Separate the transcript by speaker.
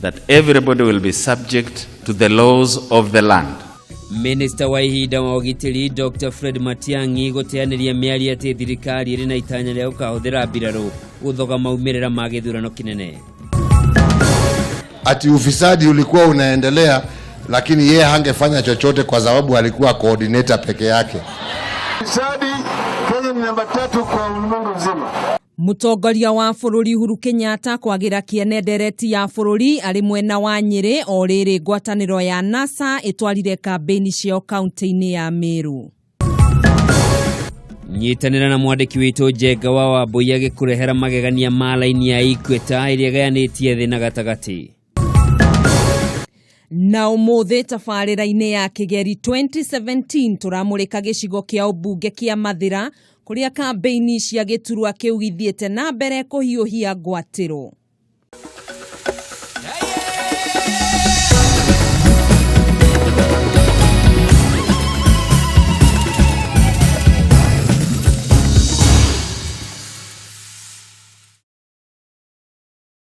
Speaker 1: That everybody will be subject to the laws of the land.
Speaker 2: Minista wa ihinda wa ũgitĩri Dr Fred Matiang'i gũteanĩria mĩario atĩ thirikari ĩrĩ na itanya rĩa gũkahũthĩra mbirarũ gũthoga maumĩrĩra ma gĩthurano kĩnene.
Speaker 3: Ati ufisadi ulikuwa unaendelea, lakini yeye hangefanya chochote kwa sababu alikuwa coordinator peke yake.
Speaker 4: Ufisadi Kenya ni namba 3 kwa ulimwengu mzima.
Speaker 5: Mũtongoria wa bũrũri Uhuru Kenyatta kwagĩra kĩene ndereti ya bũrũri arĩ mwena wa Nyĩrĩ o rĩrĩ ngwatanĩro ya NASA ĩtwarire kambĩini ciao kaunti-inĩ ya Meru.
Speaker 2: Nyitanĩra na mwandĩki witũ Njenga wa Wambũi agĩkũrehera magegania ma laini ya Equator ĩrĩa ĩgayanĩtie thĩ na gatagatĩ.
Speaker 5: Na ũmũthĩ tabarĩra-inĩ ya Kĩgeri 2017 tũramũrĩka gĩcigo kĩa ũmbunge kĩa Mathĩra kũrĩa kambĩini cia gĩturwa kĩu githiĩte na mbere kũhiũhia ngwatĩro.